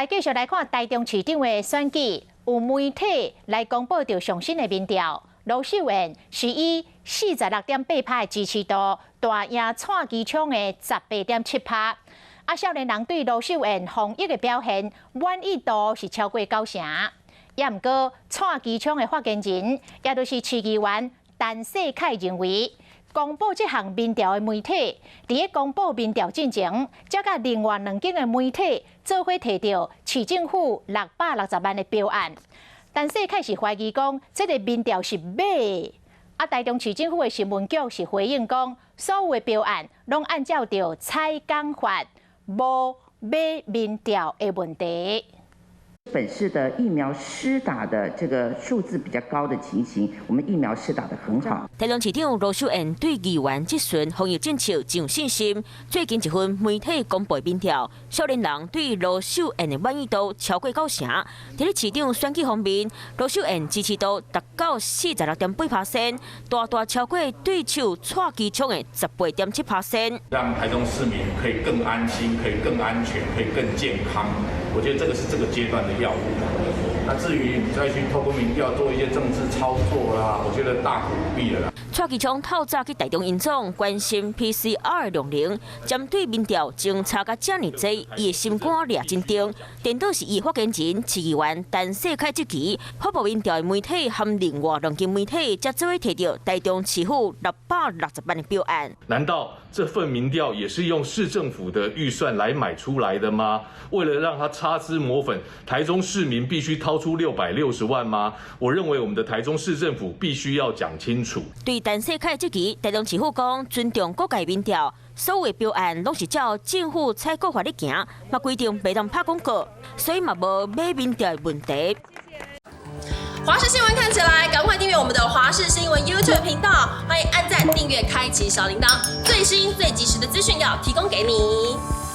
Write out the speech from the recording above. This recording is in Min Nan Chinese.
來繼續來看台中市長的選舉，有媒體來公布著上新的民調，盧秀燕是以46.8趴的支持度，大贏蔡其昌的18.7趴。啊，少年人對盧秀燕防疫的表現滿意度是超過九成。也毋過蔡其昌的發言人，也就是市議員陳世凱認為，公布這項民調的媒體，佇咧公布民調進前，才佮另外兩間的媒體做伙提著市政府660萬的標案。陳世凱是懷疑講，這个民調是買的。啊，台中市政府的新聞局是回應講，所有的標案攏按照著採訪法，無買民調的問題。本市的疫苗施打的這個數字比較高的情形，我們疫苗施打得很好。台中市長盧秀燕對議員質詢防疫政策真有信心。最近一份媒體公布民調，少年人對盧秀燕的滿意度超過九成。佇咧市長選舉方面，盧秀燕支持度達到46.8%，大大超過對手蔡其昌的18.7%。讓台中市民可以更安心，可以更安全，可以更健康。我覺得這個是這個階段的要務。那至於再去透過民調做一些政治操作啦，我覺得大可不必了啦。蔡其昌透早去台中榮總關心 PCR 量能，針對民調偵查甲遮爾濟，伊的心肝掠真重。顛倒是伊發言人市議員陳世凱質疑，發布民調的媒體和另外兩間媒體，才做伙提著台中市府660萬的標案。難道這份民調也是用市政府的預算來買出來的嗎？為了讓他擦脂抹粉，台中市民必須掏出660萬嗎？我認為我們的台中市政府必須要講清楚。對陳世凱質疑，台中市府講尊重各界民調，所有的標案攏是照政府採購法咧行，嘛規定袂當拍廣告，所以嘛無買民調的問題。華視新聞看起來，趕快訂閱我們的華視新聞 YouTube 頻道，歡迎按讚、訂閱、開啟小鈴鐺，最新最及時的資訊要提供給你。